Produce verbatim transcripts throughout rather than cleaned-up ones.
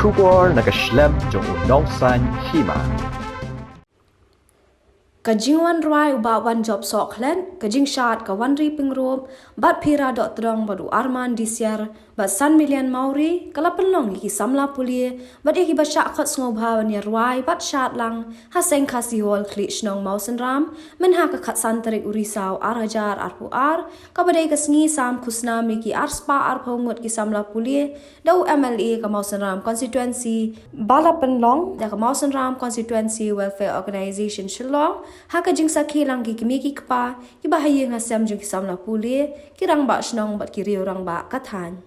Khubor na ka shlem jong u nongsan hima. Ka jingwan rwai u Bah Wanjop Sohkhlet, ka jingshad ka Wanri Pyngrope bad Phira Dohtdong bad u Arman Disiar bad San Million Mawrie, ka la pynlong ïa ki samla pule bad ïa kiba shah khot sngewbha ban ïa rwai bad shad lang ha Seng Khasi Hall, Khlieh Shnong, Mawsynram, mynha ka khatsan tarik u Risaw ar hajar arphew ar, kaba dei ka sngi sam khusnam ïa ki arspah arphew ngut ki samla pule da u M L A ka Mawsynram Constituency, ba la pynlong da ka Mawsynram Constituency Welfare Organisation Shillong, ha ka jingsakhi lang ki kmie ki kpa, kiba ha ïing ha sem jong ki samla pule, ki rangbah shnong bad ki riew rangbah ka thaiñ.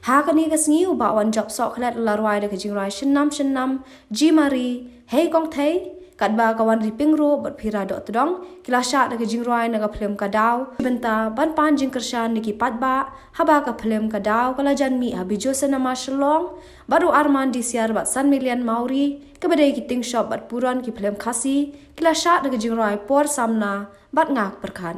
Ha kane ka sngi u Bah Wanjop Sohkhlet u la rwai da ka jingrwai Shynnam Shynnam, Ji Mari, Hei Kong Thei, katba ka Wanri Pyngrope bad Phira Dohtdong ki la shad da ka jingrwai na ka phlim Ka Daw, bynta ban pan jingkyrshan na ki paidbah, haba ka phlim Ka Daw ka la jan mih ha Bijou Cinema Shillong, bad u Arman Disiar bad San Million Mawrie, kiba dei ki tyngshop bad puron ki phlim Khasi, ki la shad da ka jingrwai Por Samla bad Nga Pyrkhat.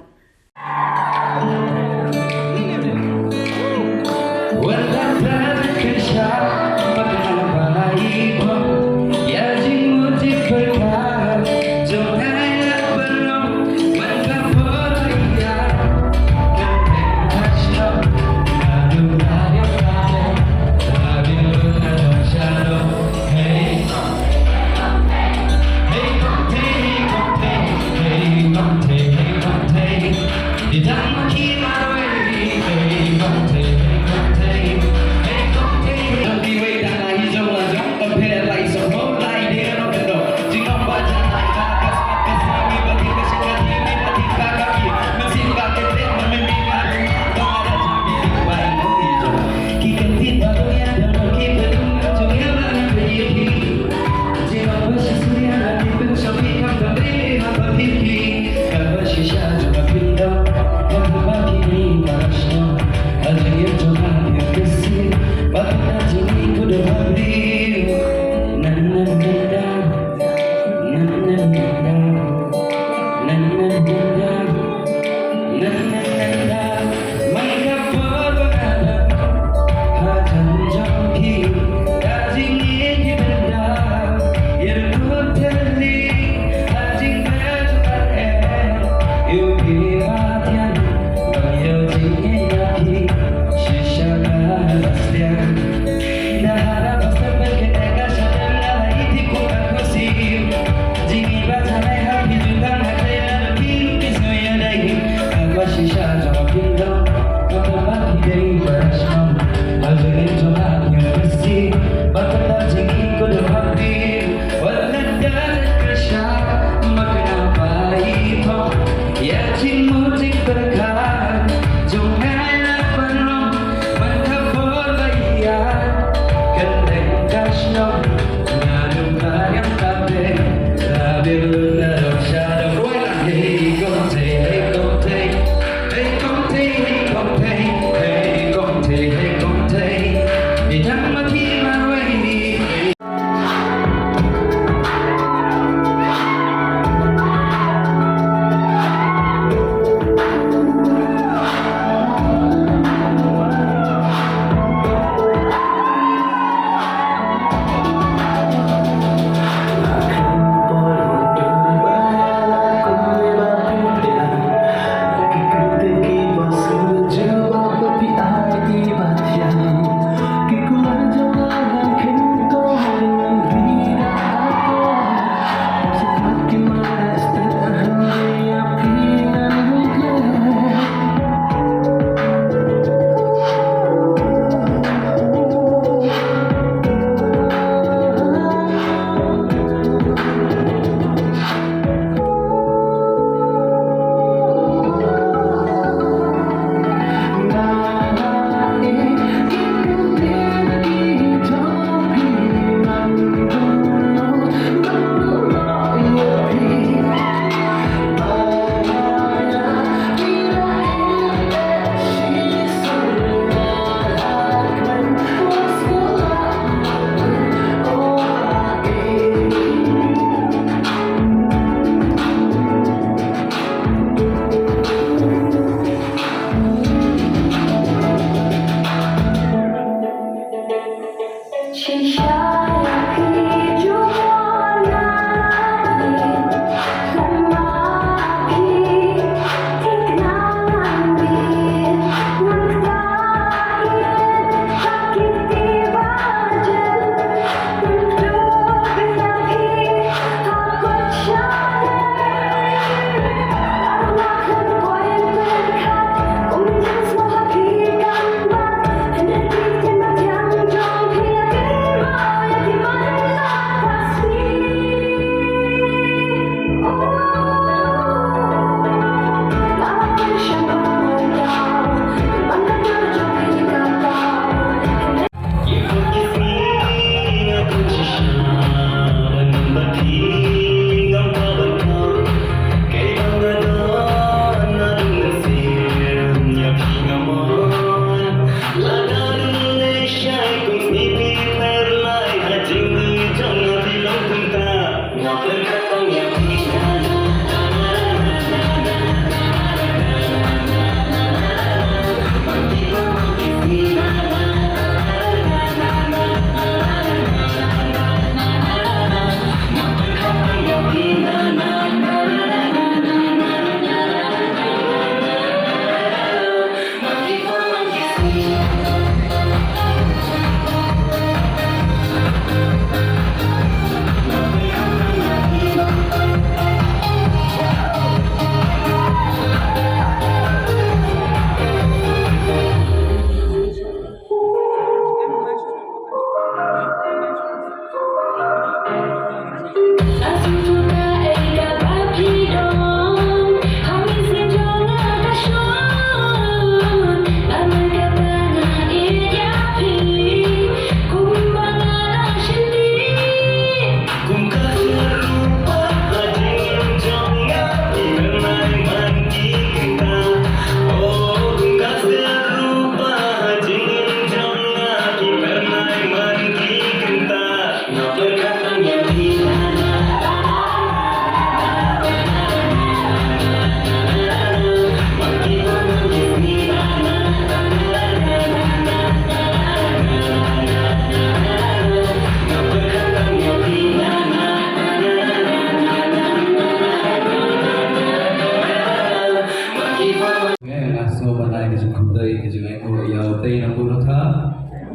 Nga sngew ban ai ka jingkhublei ka jingainguh ïa utei na pura tha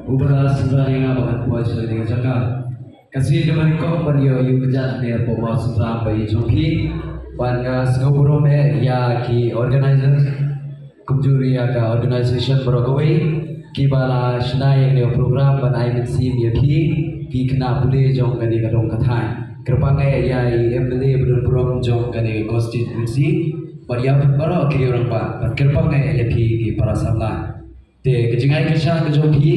uba la synran ïa nga ba ngan poi sha kane ka jaka. Ka sngi kaba nyngkong ban ïoh ïa u kjat ne hapoh Mawsynram ba ïeit jong phi. Ban nga sngew burom eh ïa ki organizers kumjuh ïa ka organization baroh kawei kiba la shna ïa kane ka program ban ai mynsiem ïa phi ki khynnah pule jong kane ka dong ka thaiñ. Kyrpang eh ïa i M L A ba don burom jong kane ka constituency bad ïa baroh ki rangbah, bad kyrpang eh ïa phi ki para samla. Te ka jingai ka shah ka jong phi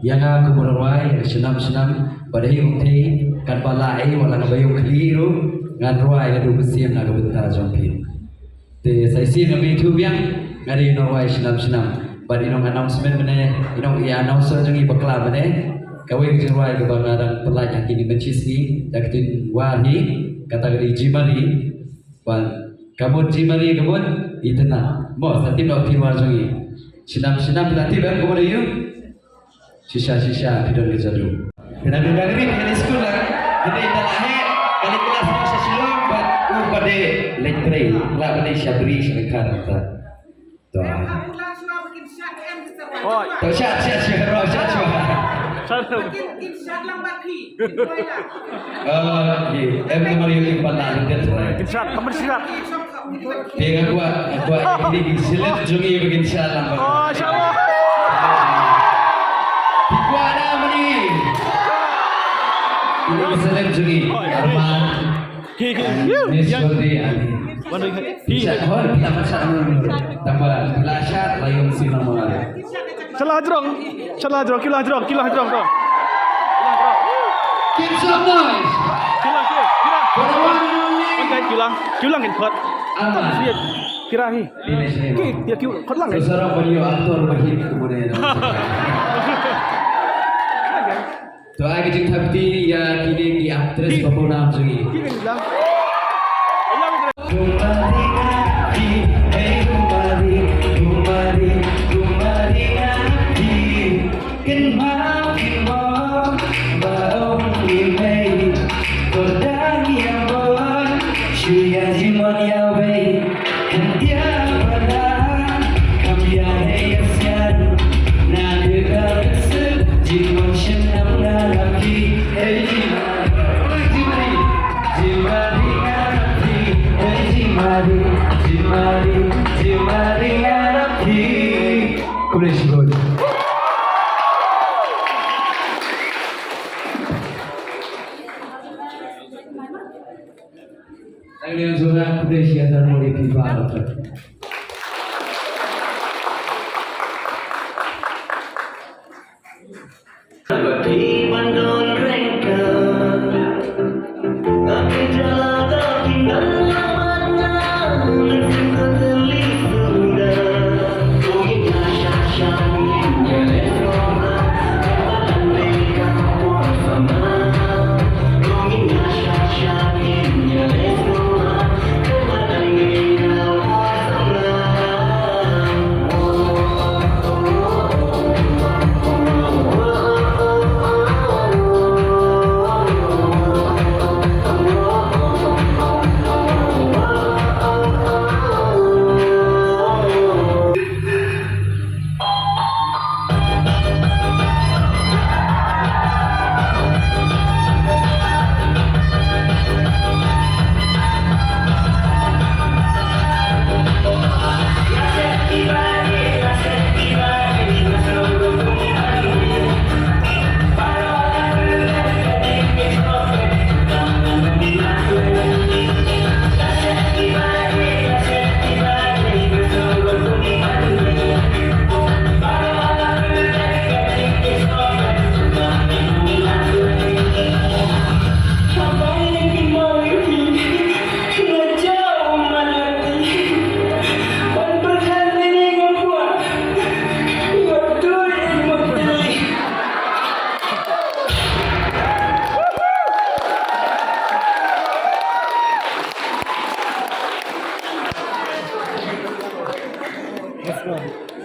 ïa nga kum u nongrwai ïa ka shnam shnam, bad ha ïing ha sem kan ba lah ei wat la nga ba ïoh khlieh ruh ngan rwai naduh mynsiem na ka bynta jong phi. Te sa shisien nga pynthut biang, nga dei u nongrwai shnam shnam. Bad i nong announcement mynne, i nong i announcer jong ngi bakla mynne. Kawei ka jingrwai kaba nga dang pynlait ha kine ki mynshisngi da ka ktien War hi, kata ka dei Jimari. Bad ka mut Jimari ka mut i tnat. Mo sa tip noh ktien War jong ngi. Shnam shnam phi la tip em ka mut aïu? Shisha shisha phi don ka jadu. Phi la don ka ri phi la skul la. Phi la heh ka la klas noh sha Shillong bad u ba dei leit trei la ba dei sha bri sha ka kar ta. To. To sha sha sha ro sha sha. Sha. Em ka Mario ki pala ni kan try. Kinsat, kamu sirat. Te nga kwah, nga kwah ini ki select jong i ba kin sha lang ba. Oh, inshallah. Ki kwah da mani. Ini ki select jong i. Arman. Ki, ki. Miss Wandi Ali. Wandi. Ki. Sha, hoi, kita pasal dulu. Tambah belajar layung sinamar. Sha la jrong, sha la jrong, ki la jrong, ki la jrong to. Ki la jrong. Keep some noise. Ki la, ki la, ki la. For the one and only. Ki la, ki la, ki la ngin khot. Aman. Ki la hi. Ki la hi. Ki, ya ki khot lang. Seorang beliau aktor mahir kemudian. To ai ka jingthap kti ïa kine ki actress ba pawnam jong ngi. Kane zona kude shi atar mori pipa.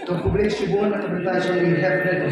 To khublei shibun na ka bynta jong i Hepner.